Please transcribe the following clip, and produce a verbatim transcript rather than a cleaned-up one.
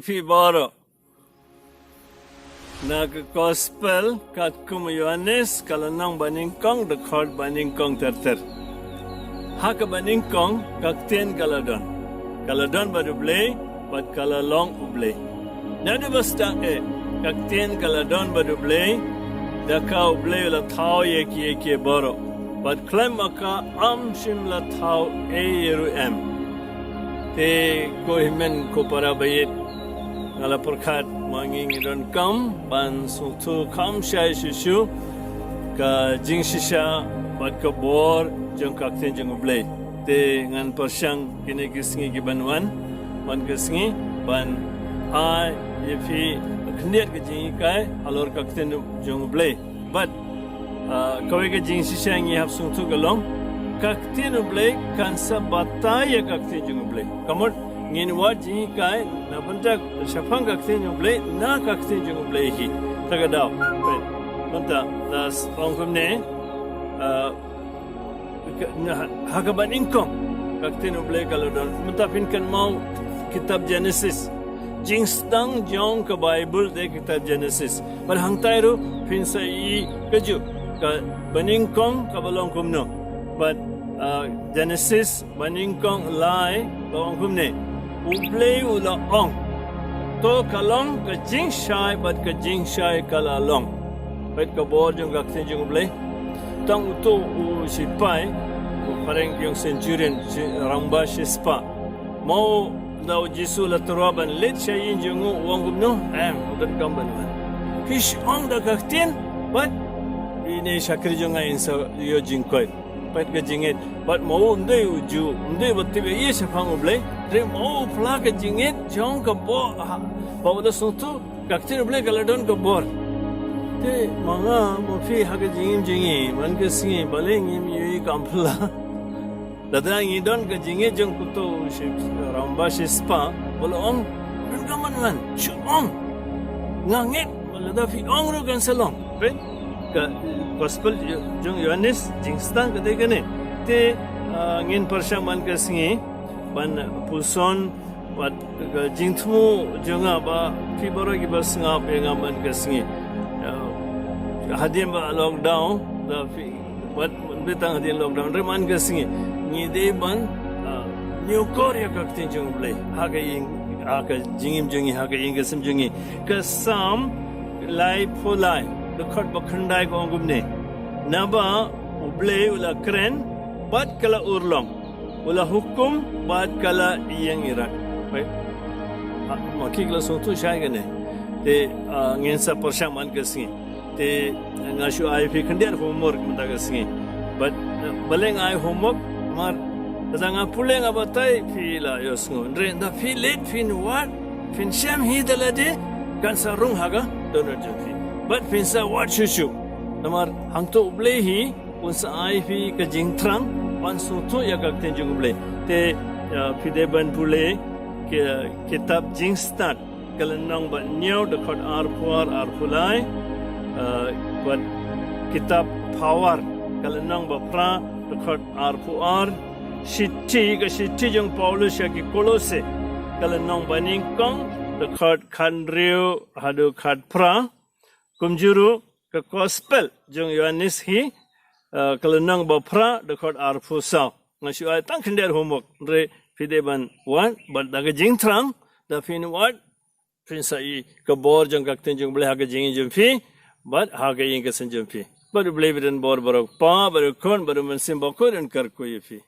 Phi baroh. Na ka gospel katkum u Ïoannis, ka lynnong banyngkong, dkhot banyngkong ter ter. Ha ka banyngkong ka ktien ka la don. Ka la don bad U Blei, bad ka la long U Blei. Naduh ba sdang eh ka ktien ka la don bad U Blei, da ka U Blei u la thaw ïa kiei kiei baroh. Bad khlem ma ka ym shym la thaw ei ei ruh em. Te ko hynmen ko para baieit, nga la pyrkhat ma ngi ngi donkam ban sngewthuh kham shai shuh shuh ka jingshisha bad ka bor jong ka ktien jong U Blei. Te ngan pyrshang kine ki sngi ki ban wan, wan ka sngi ban ai ïa phi khyndiat ka jinghikai halor ka ktien jong U Blei. Bad, ah, kawei ka jingshisha ngi hap sngewthuh ka long, ka ktien U Blei kan sa batai ïa ka ktien jong U Blei. Ka mut ngin wad jinghikai na bynta shaphang ka ktien jong U Blei, na ka ktien jong U Blei hi. Ta ka daw. Peit. Mynta la s-, ong kumne, ah, ka, na, ha ka banyngkong ka ktien U Blei ka la don. Mynta phin kynmaw kitab Genesis. Jingsdang jong ka Baibl dei kitab Genesis. Bad hangtai ruh phin sa ïohi kajuh ka banyngkong kaba long kumno. Bad, ah, Genesis banyngkong lai ba ong kumne. U Blei u la ong. To ka long ka jingshai bad ka jingshai ka la long. Peit ka bor jong ka ktien jong U Blei. Tang uto u sipai, u phareng ïong centurion, shi-, rangbah shispah. Ma u da u Jisu la tyrwa ban leit sha ïing jong u, u ong kumno? Em, u donkam ban wan. Phi shu ong da ka ktien, bad ine shakri jong nga in sa ïoh jingkoit. Peit ka jingngeit. Bad ma u ym dei u Jiw, ym dei ba tip ïa shaphang U Blei. Hynrei ma u pla ka jingngeit jong ka bor, ha, ba u la sngewthuh ka ktien U Blei ka la don ka bor. Te ma nga ma phi ha ka jingim jong ngi man ka sngi, balei ngim ïohi kam pla? Lada ngi don ka jingngeit jong kuto shi rangbah shispah, ba la ong, donkam ban wan, shu ong. Nga ngeit, lada phi ong ruh kan sa long. Peit, ka gospel jong Ïoannis, jingsdang ka dei kane. Te, ah, ngin pyrshang man ka sngi ban puson, wat ka jingthmu jong nga ba phi baroh kiba sngap ïa nga man ka sngi. Ah, hadien ba lockdown, da phi, wat mynta tang hadien lockdown, hynrei man ka sngi ngi dei ban, ah, ñiewkor ïa ka ktien jong U Blei ha ka ïing, ha ka jingim jong ngi, ha ka ïing ka sem jong ngi. Ka Salm laiphew lai, dkhot ba khyndai ka ong kumne. Naba U Blei u la kren bad ka la urlong, u la hukum bad ka la ïeng ïarap. Peit. Ah, ma ki la sngewthuh shai kane. Te, ah, ngin sa pyrshang man ka sngi. Te nga shu ai phi khyndiat homework mynta ka sngi. Bad, eh, balei nga ai homework, namar lada nga pule nga batai phi la ïohsngew. Hynrei da phi leit phin wad, phin shem hi da lade, kan sa rung ha ka dohnud jong phi. Bad phin sa wad shuh shuh. Namar hangto U Blei hi un sa ai phi ka jingthrang ban sngewthuh ïa ka ktien jong U Blei. Te, eh, phi dei ban pule ki, kitab Jingstad, ka lynnong ba hynñiew, dkhot arphew ar, arphew lai, eh, bad kitab Power, ka lynnong ba phra, dkhot arphew ar, shithi, ka shithi jong u Paulus sha ki Kolose, ka lynnong ba nyngkong, dkhot khathynriew haduh khatphra, kumjuh ruh ka Gospel jong u Ïoannis hi, eh, ka lynnong ba phra, dkhot arphew saw. Nga shu ai tang khyndiat homework, hynrei phi dei ban wad, bad da ka jingthrang, da phin wad, phin sa ïohi ka bor jong ka ktien jong U Blei ha ka jingim jong phi, bad ha ka ïing ka sem jong phi. Bad U Blei ba don bor baroh, Kpa, bad U Khun, bad U Mynsiem Bakhuid un kyrkhu ïa phi.